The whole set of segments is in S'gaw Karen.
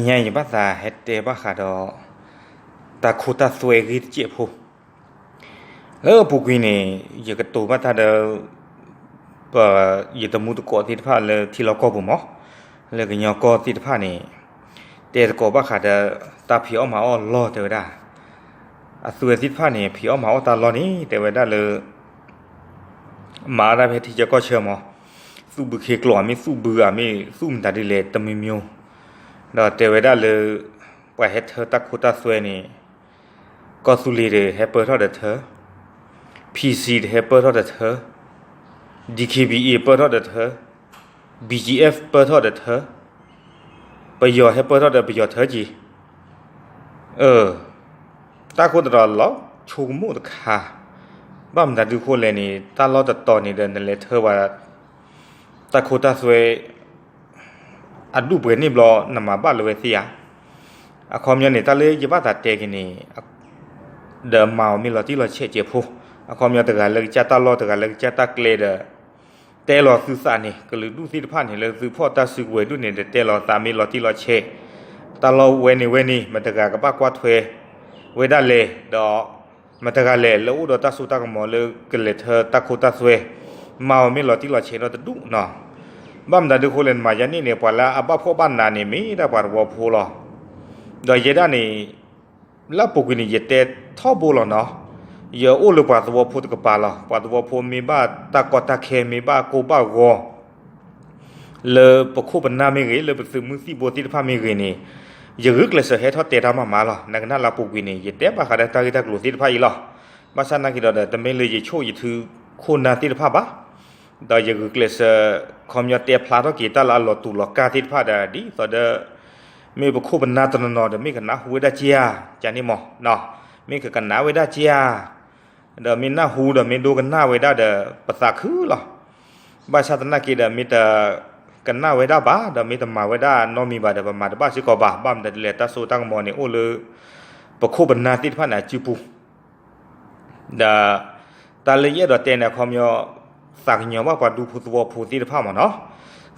ညါယဘၣ်သးဟဲတဲဘၣ်ဃးဒီး တၢ်ခိတၢ်သွဲဂ့ၢ်တစဲးဖိ လၢအပူၤကွံာ်န့ၣ် ယကတိၤဘၣ်တၢ်ဒီး ပ ယတမူတကိးသ့ၣ်တဖၣ်လၢထံလီၢ်ကီၢ်ပူၤမး, လၢကညီကီၢ်သ့ၣ်တဖၣ်န့ၣ် တဲသကိးဘၣ်ဃးဒီး တၢ်ဖံးအီၣ်မၤအီၣ်လီၢ်တဲဝဲဒၣ်, အသုဝဲသ့ၣ်တဖၣ်န့ၣ် ဖံးအီၣ်မၤအီၣ်တၢ်လီၢ်န့ၣ် တဲဝဲဒၣ်လၢ မၤအီၣ်တၢ်ဖဲထံဆၢကီၢ်ဆၢမး, သူၣ်ဘုခ့ကျိာ်ဧါမ့ၢ် သူၣ်ဘုဧါမ့ၢ် သူၣ်မတၤဒ်လဲၣ်တမံၤမံၤ, ဒီးတဲဝဲဒၣ်လၢ ပှၤဟဲထၢတၢ်ခိတၢ်သွဲန့ၣ် ကီၢ်သူလ့ၤဒီးဟဲပၢထီၣ်ဒီးထၢ, PC ဒီးဟဲပၢထီၣ်ဒီးထၢ, DKBA ပၢထီၣ်ဒီးထၢ, BGF ပၢထီၣ်ဒီးထၢ, ပယီၤဟဲပၢထီၣ်ဒီးပယီၤထၢက့ၤ, အ တၢ်ခိတရီလီၤဆိကမိၣ်တခါ, ဘၣ်မတၤဒုးဃိလဲၣ်န့ၣ် တၢ်လီၢ်တတီၤန့ၣ်ဒီးနလဲၤထၢဘၣ် တၢ်ခိတၢ်သွဲ အဒူၣ်ပှဲၤန့ၣ်ဘျီ နမၤဘၣ်လၢၤဝဲသ့ဧါ. အခီပညီန့ၣ် တၢ်လၢယဘၣ်သးတဲက့ၤန့ၣ် ဒီးမၤအီၤမ့ၢ်လီၤတံၢ်လီၤဆဲးကဲးဖိ, အခီပညီတဂၤလၢကစၢ်တၢ်လီၢ်တဂၤလၢကစၢ်တၢ်ကျဲဒီး တဲလီၤသုသးန့ၣ် ကလုာ်ဒူၣ်သ့ၣ်တဖၣ်န့ၣ် လၢသုဖီၣ်တၢ်စုကဝဲၤဒူၣ်န့ၣ် ဒီးတဲလီၤသးမ့ၢ်လီၤတံၢ်လီၤဆဲး, တၢ်လီၢ်ဝဲန့ၣ်ဝဲန့ၣ် မတဂၤကဘၣ်ကွၢ်ထွဲဝဲဒၣ်လဲၣ်, ဒီးမတဂၤလဲၣ် လၢအိၣ်ဒီးတၢ်စိတၢ်ကမီၤလၢကလဲၤထၢတၢ်ခိတၢ်သွဲ, မၤအီၤမ့ၢ်လီၤတံၢ်လီၤဆဲးဒီးတဒူၣ်နီၤ. ဘၣ်မတၤဒုးဃိလဲၣ် နမၤယၤန့ၣ်န့ၣ် ပှၤလၢအဘၣ်ဖှီၣ်ဘၣ်နးန့ၣ် မ့ၢ်ဒၣ်ပှၤသဝီဖိလီၤ. ဒီးယဲဒၣ်န့ၣ် လၢအပူၤကွံာ်န့ၣ် ယတဲထီဘိလီၤနီၤ, ယအိၣ်လၢပှၤသဝီဖိတကပၤလီၤ. ပှၤသဝီဖိမ့ၢ်ဘၣ်တၢ်ကီတၢ်ခဲ မ့ၢ်ဘၣ်ကိၢ်ဘၣ်ဂီၤ လၢပခိၣ်ပနၢ်မ့ၢ်ဂ့ၤ လၢပသုးမုၢ်သံၣ်ဘိသ့ၣ်တဖၣ်မ့ၢ်ဂ့ၤန့ၣ်, ယဂုာ်ကျဲးစၢးဟဲထီၣ်တဲတၢ်မၤမၤလီၤ. နကနၣ်လၢအပူၤကွံာ်န့ၣ် ယတဲဘၣ်ဃးဒီးတၢ်ဂ့ၢ်တၢ်ကျိၤသ့ၣ်တဖၣ်အံၤလီၤ. ဘၣ်ဆၣ်သနာ်က့ဒီး တမ့ၢ်လၢယဆိၣ်ယထုခိၣ်နၢ်သ့ၣ်တဖၣ်ဘၣ်. ဒီးယဂုာ်ကျဲးစၢး ခီပညီတဲဖျါထီၣ်က့ၤတၢ်လၢအလီၤတူာ်လီၤကာ်သ့ၣ်တဖၣ်ဒီး ဒ်သိးဒီး မ့ၢ်ပခိၣ်ပနၢ်တနီၤနီၤဒီး မ့ၢ်ကနၢ်ဟူဝဲဒၣ်က့ဧါ, ကန့ၣ်မး, မ့ၢ်ကကနၣ်ဝဲဒၣ်က့ဧါ, ဒီးမ့ၢ်နၢ်ဟူဒီးမ့ၢ်ဒိကနၣ်ဝဲဒၣ်ဒီး ပသးခုလီၤ. ဘၣ်ဆၣ်သနာ်က့ဒီး မ့ၢ်တကနၣ်ဝဲဒၣ်ဘၣ် ဒီးမ့ၢ်တမၤဝဲဒၣ်နီတမံၤဘၣ်ဒီး ပမၤတဘၣ်စ့ၢ်ကီးဘၣ်. ဘၣ်မနုၤဒ်လဲၣ် တၢ်စိတၢ်ကမီၤန့ၣ် အိၣ်လၢ ပခိၣ်ပနၢ်သ့ၣ်တဖၣ်န့ၣ် အစုပူၤ ဒီး တၢ်လၢယအဲၣ်ဒိးတဲန့ၣ် အခီပညီ သးကညီၤဘၣ်ပှၤဒူဖိသဝီဖိသ့ၣ်တဖၣ်မးနီၤ,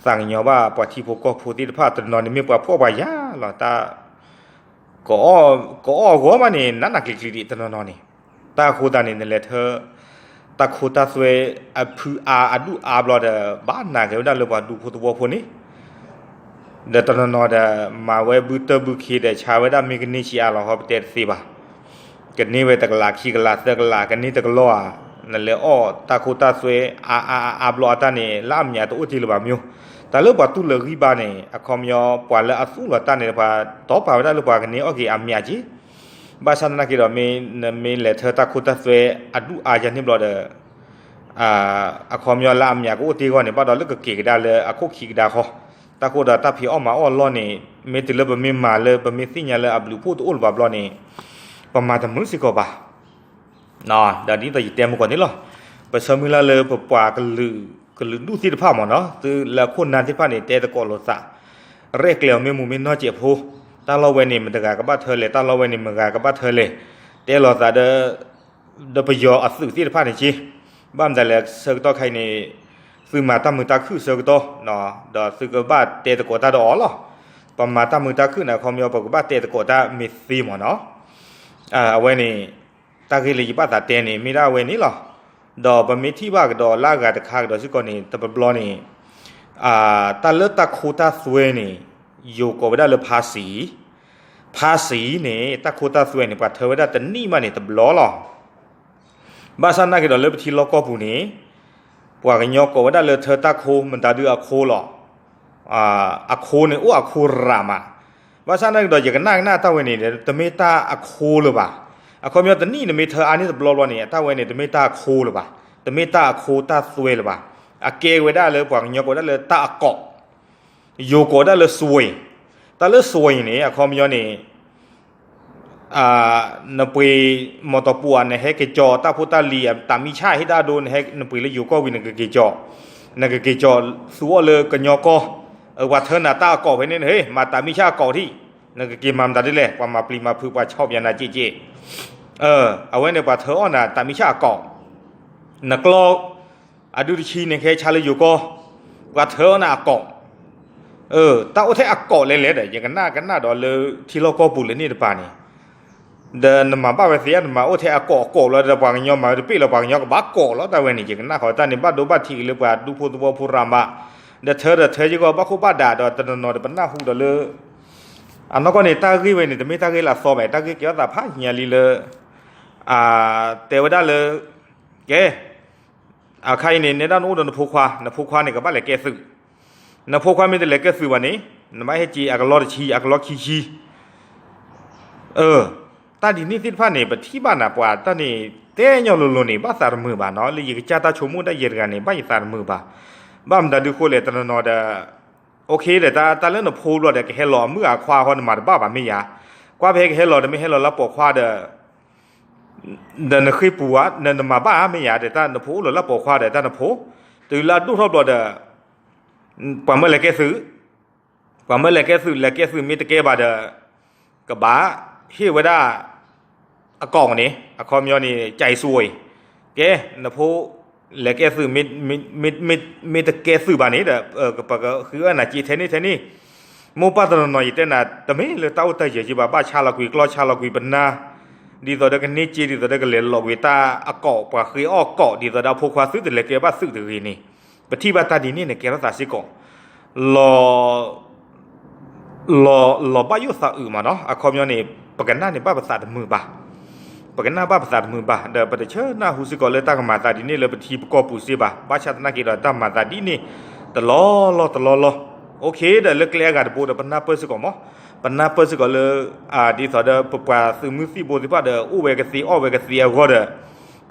သးကညီၤဘၣ်ပှၤထံဖိကီၢ်ဖိသ့ၣ်တဖၣ် တနီၤနီၤန့ၣ်မ့ၢ်ပှၤဖှီၣ်ပှၤယာ်လီၤ. တၢ် ကအီၣ်အဂီၢ်မးန့ၣ် နးနးကျံၤကျံၤဒံးတနီၤနီၤန့ၣ်, တၢ်အဃိသတးန့ၣ် နလဲၤထၢ တၢ်ခိတၢ်သွဲအဖုအါအဒူၣ်အါဘျီဒီး ဘၣ်နးက့ၤဝဲဒၣ်လၢပှၤဒူဖိသဝီဖိန့ၣ် ဒီးတနီၤနီၤဒီး မၤဝဲဘုတၢ်ဘုခ့ဒီး ဆါဝဲဒၣ်မ့ၢ်ကန့ၢ်ဆံးအါလီၤ ဟီပတဲတသ့ဘၣ်. ကန့ၢ်ဝဲတကလး ခံကလး သၢကလး ကန့ၢ်တကလီၢ်ဧါ. နလဲၤအီၣ်တၢ်ခိတၢ်သွဲအါအါအါအါဘျီအတၢ်န့ၣ် လၢအမျးတအိၣ်တ့ၢ်လၢၤဘၣ်မ့ၢ်, တၢ်လၢပှၤတူၢ်လၢဂံၢ်ဘါန့ၣ် အခီပညီ ပှၤလၢအသူၣ်လီၤတၢ်န့ၣ် ပှၤတီပာ်ဝဲဒၣ်လၢပှၤကန့ၢ်အီၣ်က့ၤအမျးက့, ဘၣ်ဆၣ်သနာ်က့ဒီး မ့ၢ်နမ့ၢ်လဲၤထၢတၢ်ခိတၢ်သွဲအဒူၣ်အါယၤန့ၣ်ဘျီဒီး အခီပညီလၢအမျးကအိၣ်တ့ၢ်အဂီၢ်န့ၣ် ဘၣ်ဒီးလၢကက့ၤကဒါလၢအခိၣ်ခံကဒါဃီ, တၢ်ဃိဒီးတၢ်ဖံးအီၣ်မၤအီၣ်အလီၢ်န့ၣ် မ့ၢ်တုၤလၢပမ့ၢ်မၤလၢပမ့ၢ်သ့ၣ်ညါလၢအဘျုးဖှိၣ်တအိၣ်လၢၤဘၣ်ဘျီန့ၣ် ပမၤတမုာ်စ့ၢ်ကီးဘၣ်. ဒီးဒ်သိးယတဲမုၢ်ကီၢ်န့ၣ်လီၤ, ပဆၢမုၢ်လၢ်လၢပပှၤကလုာ် ကလုာ်ဒူၣ်သ့ၣ်တဖၣ်မးနီၤ သုလၢအခိၣ်နၢ်သ့ၣ်တဖၣ်န့ၣ် တဲသကိးလိာ်သး ရဲၣ်ကျဲၤအီၤမ့ၢ်မူမ့ၢ်နီၢ်စဲးဖိ, တၢ်လီၢ်ဝဲန့ၣ် မတဂၤကဘၣ်ထၢလဲၣ် တၢ်လီၢ်ဝဲန့ၣ် မတဂၤကဘၣ်ထၢလဲၣ်, တဲလိာ်သးဒီး ဒီးပယီၤအသုးသ့ၣ်တဖၣ်န့ၣ်က့, ဘၣ်မတၤလဲၣ် ဆၢကတီၢ်ခဲအံၤန့ၣ် သုမၤတၢ်မုာ်တၢ်ခုၣ်ဆၢကတီၢ်, ဒီးသုကဘၣ်တဲသကိးတၢ်ဒီးအီၤလီၤ. ပမၤတၢ်မုာ်တၢ်ခုၣ်န့ၣ် အခီပညီ ပကဘၣ်တဲသကိးတၢ်မ့ၢ်သ့မးနီၤ. အဝဲန့ၣ် တၢ်ဂ့ၢ်လၢယဘၣ်သးတဲန့ၣ် မ့ၢ်ဒၣ်အဝဲန့ၣ်လီၤ. ဒီးပမ့ၢ်ထံၣ်ဘၣ်ကဒီးလၢအဂၤတခါကဒီးစ့ၢ်ကီးန့ၣ် တဘျီဘျီန့ၣ် တၢ်လၢတၢ်ခိတၢ်သွဲန့ၣ် ယိၤကိးဝဲဒၣ်လၢဖါစံ, ဖါစံန့ၣ် တၢ်ခိတၢ်သွဲန့ၣ် ပှၤထၢဝဲဒၣ်တနံၣ်မးန့ၣ်တဘျီလီၤ. ဘၣ်ဆၣ်သနာ်က့ဒီးလၢပထံလီၢ်ကီၢ်ပူၤန့ၣ် ပှၤကညီကိးဝဲဒၣ်လၢထၢတၢ်ခိ မတၤဒုအခိလီၤ. အခိန့ၣ်အိၣ်အခိရးမး. ဘၣ်ဆၣ်သနာ်က့ဒီး ယကနၣ်ကနၣ်တၢ်ဝဲန့ၣ် တမ့ၢ်တၢ်အခိလၢၤဘၣ်. အခီပညီတနံၣ်နမ့ၢ်ထၢအါန့ၢ်တဘျီဘျီန့ၣ် အတၢ်ဝဲန့ၣ် တမ့ၢ်တၢ်အခိလၢၤဘၣ်. တမ့ၢ်တၢ်အခိတၢ်သွဲလၢၤဘၣ်. အကဲဝဲဒၣ်လၢပှၤကညီကိးဒၣ်လၢတၢ်အကိး ယိၤကိးဒၣ်လၢစွ့ၤ, တၢ်လၢစွ့ၤန့ၣ် အခီပညီန့ၣ် နပှ့ၤမီၢ်တီၢ်ပူၤဧါ နဟဲက့ၤကၠီၤတၢ်ဖိတၢ်လံၤ တၢ်မံဆၣ်ဟ့ၣ်တၢ်အဒိ နပှ့ၤလၢယိၤကီၢ်ဝံၤ နကက့ၤကၠီၤ, နကက့ၤကၠီၤသူအီၤလၢကညီကီၢ်, ပှၤထၢနၤတၢ်အကိးဖဲန့ၣ် ဟ့ၣ် မၤတၢ်မံဆၣ်အကိးထံၣ်, နကက့ၤမၤမတၤဒ်လဲၣ် ပှၤမၤပျံၤမၤဖုး ပှၤဆီၣ်ပၠးနၤက့က့. အဝဲန့ၣ် ပှၤထၢအီၣ်နၤတၢ်မံဆၣ်အကိး, နကျီ အဒုတဆံန့ၣ် ကဟဲဆါလၢယိၤကီၢ်, ပှၤထၢအီၣ်နၤအကိး, တၢ်အိၣ်ထဲအကိးလဲၣ်လဲၣ်ဒီး ယကနၣ်ကနၣ်ဒီးလၢထံလီၢ်ကီၢ်ပူၤလၢန့ၣ်တပၤန့ၣ်, ဒီးနမၤဘၣ်ဝဲသ့ဧါ, နမၤအိၣ်ထဲအကိးအကိးလီၤဒီး ပှၤကညီမၤဝဲတပ့ၢ်လီၤ, ပှၤကညီကဘၣ်ကိးလီၤတၢ်ဝဲန့ၣ်, ယကနၣ်ဃီတၢ်န့ၣ် ဘၣ်ဒိဘၣ်ထံးက့ၤလၢပှၤဒူဖိသဝီဖိရၤမး, ဒီးထၢဒီးထၢယဂီၢ် ဘၣ်ခိၣ်ဘၣ်ဒးဒီးတနီၤနီၤဒီးပနၢ်ဟူဒီးလၢ အနီၢ်ကီၢ်န့ၣ် တၢ်ဂ့ၢ်ဝဲန့ၣ် တမ့ၢ်တၢ်ဂ့ၢ်လၢအသီဘၣ်, တၢ်ဂ့ၢ်ကဲထီၣ်သးဖးညါလံလၢ တဲဝဲဒၣ်လၢ ကဲ အခါအံၤန့ၣ် နဲဒၣ်နအိၣ်ဒီးနဖိခွါ, နဖိခွါန့ၣ် ကဘၣ်လဲၤကဲသုး, နဖိခွါမ့ၢ်တလဲၤကဲသုးဘၣ်န့ၣ် နဘၣ်ဟဲက့ၤအကလီတဆံ အကလီခံဆံ တၢ်ဒ်န့ၣ်သ့ၣ်တဖၣ်န့ၣ် ပထံၣ်ဘၣ်နၤ ပှၤတၢ်န့ၣ် တဲညီလိၤလိၤန့ၣ် ဘၣ်သးတမုာ်ဘၣ်နီၤ, လၢယကစၢ်တၢ်ဆိကမိၣ်ဒၣ်ယဲတဂၤန့ၣ် ဘၣ်ယသးတမုာ်ဘၣ်, ဘၣ်မတၤဒုးဃိလဲၣ် တနီၤနီၤဒီး OK ဒီး တၢ်လၢနဖိဘျီဒီး ကဟဲလီၤအမုၣ်အခွါဃီနမၤတဘၣ်ဘၣ်မ့ၢ်ယၤ, ကွၢ်ဖဲကဟဲလီၤဒီး မ့ၢ်ဟဲလီၤလၢပိာ်ခွါဒီး ဒီးနဃ့ပူၤဧါ, နမၤဘၣ်ဧါမ့ၢ်ယၤ, ဒီးတၢ်နဖိအိၣ်လီၤလၢပိာ်ခွါဒီး တၢ်နဖိ တုၤလၢအဒိၣ်ထီၣ်ဘျီဒီး ပှၤမၢလဲၤကဲသုး, ပှၤမၢလဲၤကဲသုး, လဲၤကဲသုးမ့ၢ်တကဲဘၣ်ဒီး ကဘၣ်ဟ့ၣ်ဝဲဒၣ် အကိးန့ၣ် အခီပညီန့ၣ် ကၠဲးစူအံၤ, ကဲ နဖိ လဲၤကဲသုး မ့ၢ်တကဲသုးဘၣ်န့ၣ်ဒီး ပကဃ့အီၣ်နၤက့ထဲန့ၣ်ထဲန့ၣ်, မိၢ်ပၢ်တနီၤနီၤ ယတဲနၤ တမ့ၢ်လၢတၢ်အိၣ်တၢ်ယၢၤက့ဘၣ်, ဘၣ်ဆါလီၤကွံာ်ကျီ ဆါလီၤကွံာ်ပနၢ်, ဒ်သိးဒီးကန့ၢ်စ့ ဒ်သိးဒီးကလဲၤလီၤကွံာ်တၢ်အကိး ပှၤဃ့အီၣ်ကိး ဒ်သိးဒီးအဖိခွါသုတလဲၤကဲဘၣ်သုးတဂ့ၤန့ၣ်, ပထံၣ်ဘၣ်တၢ်ဒ်န့ၣ်န့ၣ် ကဲထီၣ်သးစ့ၢ်ကီး လီၤ လီၤ လီၤဘၣ်ယိၣ်သးအုးမးနီၤ, အခီပညီန့ၣ် ပကနၣ်န့ၣ်ဘၣ်ပသးတမုာ်ဘၣ်, ပကနၣ်ဘၣ်ပသးတမုာ်ဘၣ် ဒီးပတဆၢနၢ်ဟူစ့ၢ်ကီးလၢတၢ်ကမၤသးဒ်န့ၣ်လၢပထံပကီၢ်ပူၤစ့ၢ်ဘၣ်, ဘၣ်ဆၣ်သနာ်က့ဒီးတၢ်မၤသးဒ်န့ၣ် တလီၢ်လီၢ်တလီၢ်လီၢ်, OK ဒီးလၢကျဲအဂၤတဘိဒီးပနၢ်ပၢၢ်စ့ၢ်ကီးမး, ပနၢ်ပၢၢ်စ့ၢ်ကီးလၢ ဒ်သိးဒီးပပှၤသုးမုၢ်သံၣ်ဘိသ့ၣ်တဖၣ်ဒီး အိၣ်ဝဲကသ့အီၣ်ဝဲကသ့အဂီၢ်ဒီး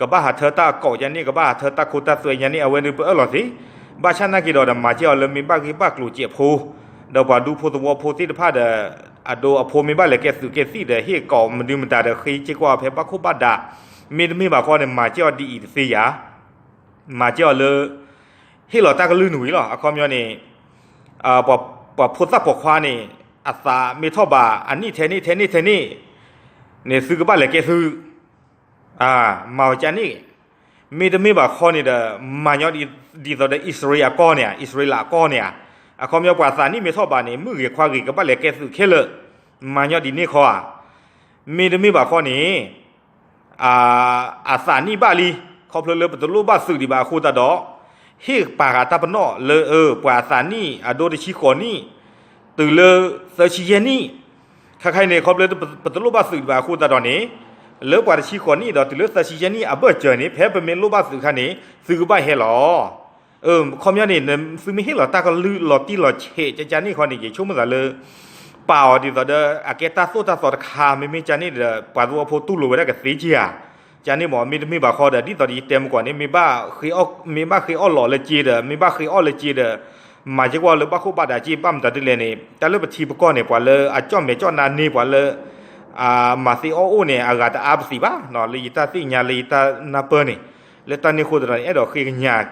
ကဘၣ်ဟးထၢတၢ်အကိးယါန့ၣ် ကဘၣ်ဟးထၢတၢ်ခိတၢ်သွဲယါန့ၣ် အဝဲဒုးပအၢၣ်လီၤသ့, ဘၣ်ဆၣ်နာ်က့ဒီး ဒီးမၤကဲအီၤလၢမ့ၢ်ဘၣ်ဂ့ၢ်ဘၣ်ကျိၤစဲးဖိ, ဒီးပှၤဒူဖိသဝီဖိသ့ၣ်တဖၣ်ဒီး အဒိအဖိမ့ၢ်ဘၣ်လဲၤကဲသုးကဲသံၣ်ဒီး ဟ့ၣ်ကိးမနုၤမတၤဒီး ဃ့က့ၤကွၢ်ဖဲဘၣ်ခိၣ်ဘၣ်ဒး, မ့တမ့ၢ်ဘၣ်ဃီန့ၣ် မၤကဲအီၤဒ်အံၤတသ့ယၤ မၤကဲအီၤလၢ ဟ့ၣ်လီၤတၢ်ကလုၢ်နွံလီၤ. အခီပညီန့ၣ် ပှၤဖိသၣ်ပိာ်ခွါန့ၣ် အသးမ့ၢ်ထီၣ်ဘၣ် အနံၣ်ထဲန့ၣ်ထဲန့ၣ်ထဲန့ၣ် န့ၣ်သုကဘၣ်လဲၤကဲသုး, မၤဝဲကန့ၣ်, မ့တမ့ၢ်ဘၣ်ခီန့ၣ်ဒီး မၤညီဒ်သိးဒီးအံၣ်စရ့လးအကီၢ်န့ၣ်ဧါ, အံၣ်စရ့လးအကီၢ်န့ၣ်ဧါ, အခီပညီပှၤသးနံၣ်မ့ၢ်ထီၣ်ဘၣ်န့ၣ် မုၣ်ဂ့ၤခွါဂ့ၤကဘၣ်လဲၤကဲသုးခဲလၢာ်, မၤညီဒ်န့ၣ်ခီဧါ. မ့တမ့ၢ်ဘၣ်ခီန့ၣ် အသးနံၣ်ဘၣ်လံ, ခီဖျိလၢပတလိၣ်ဘၣ်သုးဒံးဘၣ်အဃိသတးဒီး ဟ့ၣ်ပာ်ဃာ်တၢ်ပနီၣ်လၢ ပှၤအသးနံၣ်အဒိတဆံဃိးနံၣ် တုၤလၢသၢဆံယဲၢ်နံၣ်, ခဲခါအံၤန့ၣ် ခီဖျိပတလိၣ်ဘၣ်သုးဒံးဘၣ်အဃိသတးဒီးန့ၣ် လၢပှၤတဆံဃိးနံၣ်ဒီးတုၤလၢသၢဆံယဲၢ်နံၣ်အဘၢၣ်စၢၤန့ၣ် ဖဲပမ့ၢ်လိၣ်ဘၣ်သုးအခါန့ၣ် သုကဘၣ်ဟဲလီၤ အခီပညီန့ၣ် သုမ့ၢ်ဟ့ၣ်လီၤတၢ်ကလုၢ်လီၤတံၢ်လီၤဆဲးကကန့ၣ်ခီန့ၣ် ယဆိကမိၣ်သးလၢ ပာ်အီၤဒ်သိးဒီး အကဲတၢ်သိၣ်တၢ်သီတခါ မ့မ့ၢ်ကန့ၣ်ဒီး ပှၤသဝီဖိတူၢ်လိာ်ဝဲဒၣ်ကသ့က့ဧါ, ကန့ၣ်မ့ၢ် မ့တမ့ၢ်ဘၣ်ဃီဒီး ဒ်သိးဒီးယတဲမုၢ်ကီၢ်န့ၣ် မ့ၢ်ဘၣ်ဃ့အီၣ်လီၤလၢက့ဒီး မ့ၢ်ဘၣ်ဃ့အီၣ်လၢက့ဒီး မၤက့ကွၢ်လၢဘၣ်ခိၣ်ဘၣ်ဒးက့ ဘၣ်မတၤဒ်လဲၣ်န့ၣ် တၢ်လၢပထံပကီၢ်န့ၣ် ပှၤလၢအကၠီၣ်မဲာ်ကၠီၣ်နါန့ၢ် ပှၤလၢ မၤသ့အီၣ်အိၣ်န့ၣ် အဂၤတအါပသံးဘၣ်, လၢယတၢ်သ့ၣ်ညါလၢယတၢ်နၢ်ပၢၢ်န့ၣ်, လၢတၢ်န့ၣ်အဃိသတးန့ၣ် အဲၣ်ဒိးဃ့ကညး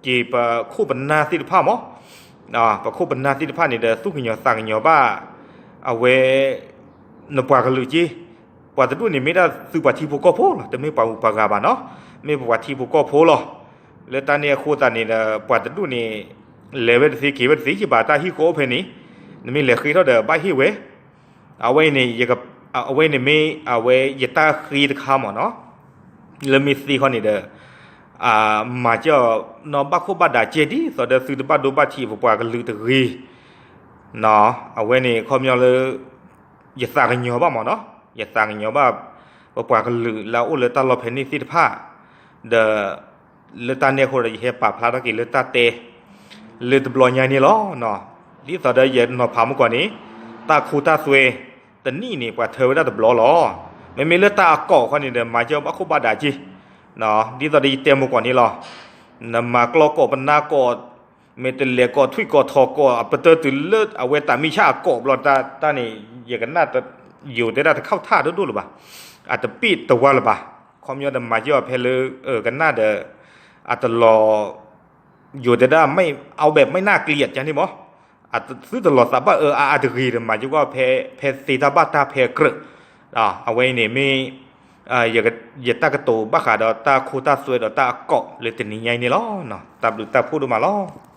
က့ၤပခိၣ်ပနၢ်သ့ၣ်တဖၣ်မး, ပခိၣ်ပနၢ်သ့ၣ်တဖၣ်န့ၣ်ဒီး သူၣ်ကညီၤသးကညီၤဘၣ် အဝဲ နပှၤကလုာ်က့, ပှၤတဒူၣ်န့ၣ်မ့ၢ်ဒၣ်သုးပှၤထံဖိကီၢ်ဖိလီၤ, တမ့ၢ်ပှၤဂုၤပှၤဂၤဘၣ်နီၤ, မ့ၢ်ပပှၤထံဖိကီၢ်ဖိလီၤ. လၢတၢ်န့ၣ်အဃိသတးန့ၣ်ဒီး ပှၤတဒူၣ်န့ၣ် လဲၤဝဲတသ့က့ၤဝဲတသ့ ယဘၣ်တၢ်ဟံၣ်ဃီအိၣ်ဖဲန့ၣ်, နမ့ၢ်လဲၤဃ့ထီၣ်ဒီးဘၣ်ဟ့ၣ်ဝဲ အဝဲအံၤန့ၣ် အဝဲအံၤန့ၣ်မ့ၢ်အဝဲယတၢ်ဃ့တခါမ့ၢ်နီၤ, လၢမ့ၢ်သ့ခီန့ၣ်ဒီး မၤကၠီနီၢ်ဘၣ်ခိၣ်ဘၣ်ဒးကဲဒ်သိးဒီးသုတဘၣ်ဒိဘၣ်ထံးပပှၤကလုာ်တဂ့ၤ, အဝဲန့ၣ်ခီပညီလၢ ယသးကညီၤဘၣ်မ့ၢ်နီၤ, ယသးကညီၤဘၣ် ပပှၤကလုာ်လၢအအိၣ်လၢတၢ်လီၢ်ဖဲန့ၣ်သ့ၣ်တဖၣ်, ဒီး လၢတၢ်န့ၣ်အဃိဒီး ယဟဲပာ်ဖျါထီၣ်က့ၤလၢတၢ်တဲ လၢတဘျီညါန့ၣ်လီၤ. ဒ်သိးဒီးယနီၤဖးမုၢ်ကီၢ်န့ၣ် တၢ်ခိတၢ်သွဲ တနံၣ်န့ၣ် ပှၤထၢဝဲဒၣ်တဘျီလီၤ. မ့မ့ၢ်လၢတၢ်အကိးခီန့ၣ်ဒီး မၤကၠီဘၣ်ခိၣ်ဘၣ်ဒးက့, ဒ်သိးဒီးယတဲမုၢ်ကီၢ်န့ၣ်လီၤ. နမၤကျီကိးပနၢ်ကိး မ့ၢ်တလဲၤကိးထွံၣ်ကိးထီၣ်ကိး အပတၢၢ်တုၤလၢအဝဲတၢ်မံၣ်ဆၣ်အကိးဘျီတၢ်န့ၣ် ယကနၣ် ယိၤတဲဒၣ်တခီၣ်ထၣ်ဒိၣ်ဒိၣ်လၢၤဘၣ်, အတပ့ၢ်တဝါလၢၤဘၣ်, ခီပညီဒီးမၤကၠီဖဲလၢ ကနၣ်ဒီး အတလီၤ ယိၤတဲဒၣ် အဝဲမ့ၢ်နၢ်ကျံၤအကန့ၣ်မ့ၢ် သုတလီၤသးဘၣ်အၢအါအါတဂ့ၤဒီး မၤကၠီကွၢ်ဖဲ ဖဲသ့တၢ်ဘၣ်တၢ်ဖဲကြၢး, အဝဲအံၤန့ၣ်မ့ၢ် ယတၢ်ကတိၤဘၣ်ဃးဒီးတၢ်ခိတၢ်သွဲဒီးတၢ်အကိးလၢတနံၤညါအံၤန့ၣ်လီၤ. တၢ်ဘျုးတၢ်ဖှိၣ်ဒိၣ်မးလီၤ.